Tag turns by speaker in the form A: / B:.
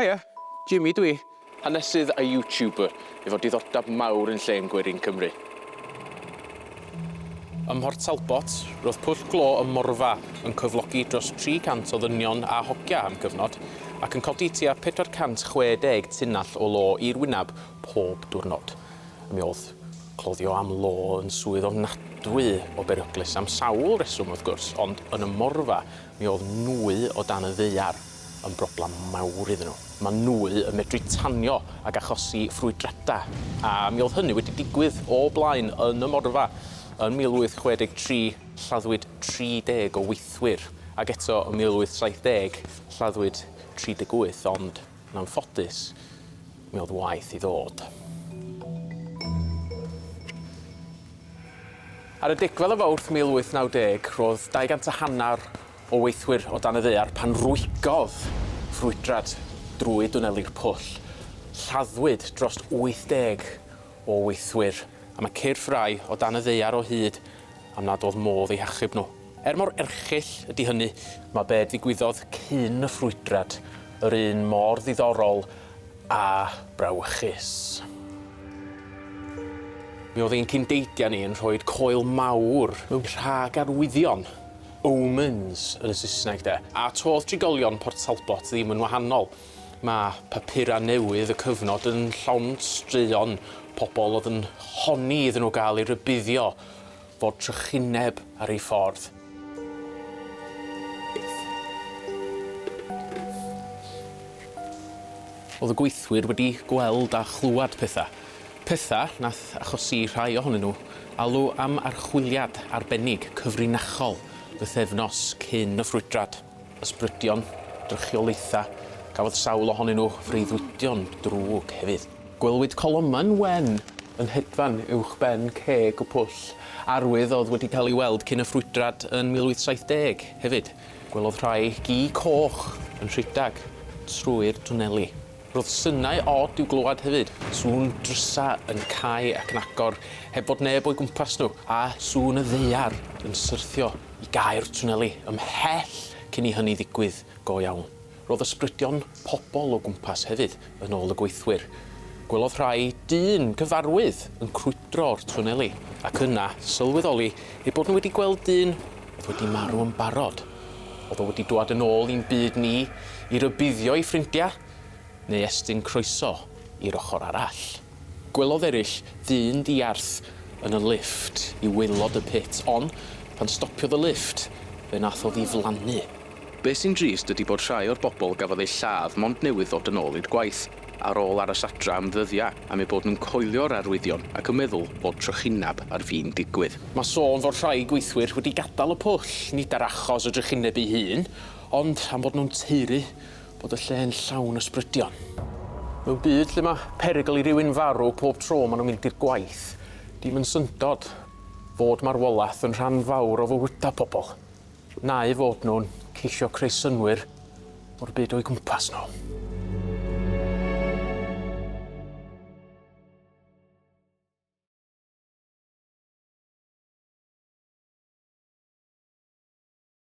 A: Haia, Jimmy dw i, hanesydd a YouTuber efo diddordeb mawr yn llên gwerin Cymru. Ym Mhort Talbot, roedd pwll glo ym Morfa yn cyflogi dros 300 o ddynion a hogia am gyfnod, ac yn codi tua 460 tunnell o lo i'r wyneb pob diwrnod. A mi oedd cloddio am lo yn swydd ofnadwy o beryglus am sawl reswm wrth gwrs, ond yn y Morfa mi oedd nwy o dan y ddaear yn broblam mawr iddyn nhw. Mae nwy yn medru tanio ac achosi ffrwydradau, a mi oedd hynny wedi digwydd o blaen yn y Morfa. Yn 1863 lladdwyd 30 o weithwyr, ac eto yn 1870 lladdwyd 38, ond yn anffodus mi oedd waeth i ddod. Ar y degfed o Fawrth 1890, roedd 200 a hanner o weithwyr o dan y ddaear pan rwygodd ffrwydrad drwy dwneli'r pwll. Lladdwyd dros 80 o weithwyr, a mae cyrff rai o dan y ddaear o hyd am nad oedd modd eu hachub nhw. Er mor erchyll ydy hynny, mae be ddigwyddodd cyn y ffrwydrad yr un mor ddiddorol a brawychus. Mi oedd ein cyn-deidiau ni yn rhoid coel mawr mewn rhag arwyddion, omens yn y Saesneg de, a to'dd trigolion Port Talbot ddim yn wahanol. Mae papurau newydd y cyfnod yn llond straeon pobl oedd yn honni iddyn nhw gael eu rhybuddio fod trychineb ar ei ffordd. Oedd y gweithwyr wedi gweld a chlywed petha. Petha nath achosi rhai ohonyn nhw alw am archwiliad arbennig cyfrinachol bythefnos cyn y ffrwydrad. Ysbrydion, drychiolaetha, gafodd sawl ohonyn nhw freuddwydion drwg hefyd. Gwelwyd colomen wen yn hedfan uwchben ceg y pwll, arwydd oedd wedi cael ei weld cyn y ffrwydrad yn 1870 hefyd. Gwelodd rhai gi coch yn rhedeg trwy'r twneli. Roedd synau od i'w glywed hefyd, sŵn drysau yn cau ac yn agor heb fod neb o'i gwmpas nhw, a sŵn y ddaear yn syrthio i gau'r twneli ymhell cyn i hynny ddigwydd go iawn. Roedd ysbrydion pobl o gwmpas hefyd, yn ôl y gweithwyr. Gwelodd rhai dyn cyfarwydd yn crwydro'r twneli, ac yna sylweddoli eu bod nhw wedi gweld dyn oedd wedi marw yn barod. Oedd o wedi dwad yn ôl i'n byd ni i rybuddio ei ffrindiau, neu estyn croeso i'r ochr arall. Gwelodd eraill ddyn diarth yn y lifft i waelod y pit, ond pan stopiodd y lifft, fe nath o ddiflannu. Be sy'n drist ydi bod rhai o'r bobl gafodd eu lladd mond newydd ddod yn ôl i'r gwaith, ar ôl aros adra am ddyddiau am eu bod nhw'n coelio'r arwyddion ac yn meddwl bod trychineb ar fin digwydd. Mae sôn fod rhai gweithwyr wedi gadael y pwll, nid ar achos y drychineb ei hun, ond am fod nhw'n taeru bod y lle'n llawn ysbrydion. Mewn byd lle mae perygl i rywun farw pob tro maen nhw'n mynd i'r gwaith, dim yn syndod fod marwolaeth yn rhan fawr o fywydau pobl. Na'u fod nhw'n ceisio creu synnwyr o'r byd o'u gwmpas nhw.